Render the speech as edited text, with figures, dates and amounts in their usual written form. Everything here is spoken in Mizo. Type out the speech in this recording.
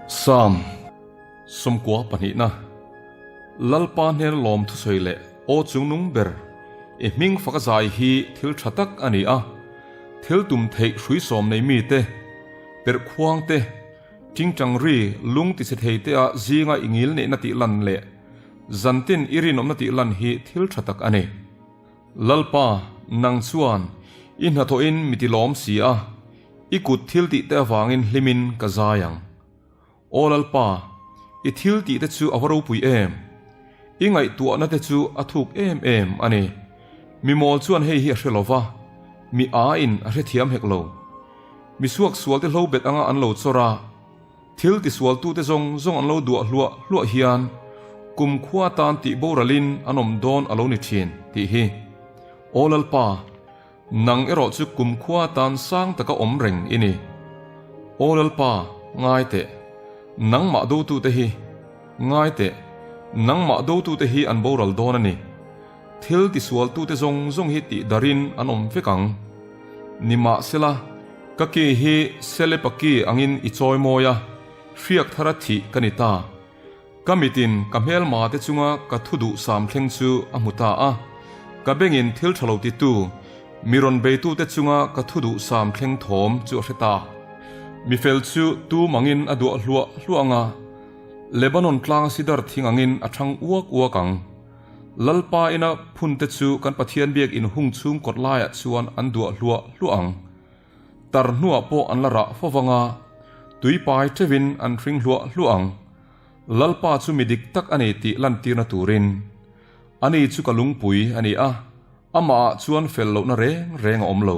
Psalm 22 Lalpa hnen lawm thusawi leh aw chungnung ber i hming faka zai hi thil tha tak a ni a, thil tum theih hrui sawm nei mite, perh khuang te, tingtang ri lung tichhe thei te ah zinga i ngil neihna tih lan leh zantin i rinawmna tih lan hi thil tha tak a ni. Lalpa, nang chuan i hnathawhin mi ti lawm si a, i kut thil tih te avangin hlimin ka zai ang. Aw Lalpa, i thil tih te chu a va ropui em! I ngaihtuahna te chu a thuk em em a ni. Mi mawl chuan hei hi a hre lo va, mi âin a hrethiam hek lo. Mi suaksual te hlo bet anga an lo chawr a, thil tisualtute zawng zawng an lo duah hluah hluah hian kumkhua tan tih boralin an awm dawn a lo ni thin tih hi. Aw Lalpa, nang erawh chu kumkhua tan sang taka awm reng i ni. Aw Lalpa, ngai teh, nangmah dotute hi, ngai teh, nangmah dotute hi an boral dawn a ni. Thil tisualtute zawng zawng hi tih darin an awm vek ang. Nimahsela, ka ki hi Selepa ki angin i chawi mawi a, hriak thara thih ka ni ta. Ka mitin ka hmelma te chunga ka thu duh sam thleng chu a hmu ta a, ka bengin thil tha lo titu, mi rawn beitute chunga ka thu duh sam thleng thawm chu a hre ta. Mi fel chu tum angin a duah hluah hluah ang a, Lebanon tlang sidar thing angin a thang uak uak ang. Lalpa ina phunte chu kan Pathian biak in hung chhung kawt laiah chuan an duah hluah hluah ang. Tar hnuah pawh an la rah fo vang a, tui pai teuhin an hring hluah hluah ang. Lalpa chu mi dik tak a ni tih lantirna turin. Ani chu ka lungpui a ni a, amahah chuan fel lohna reng reng a awm lo.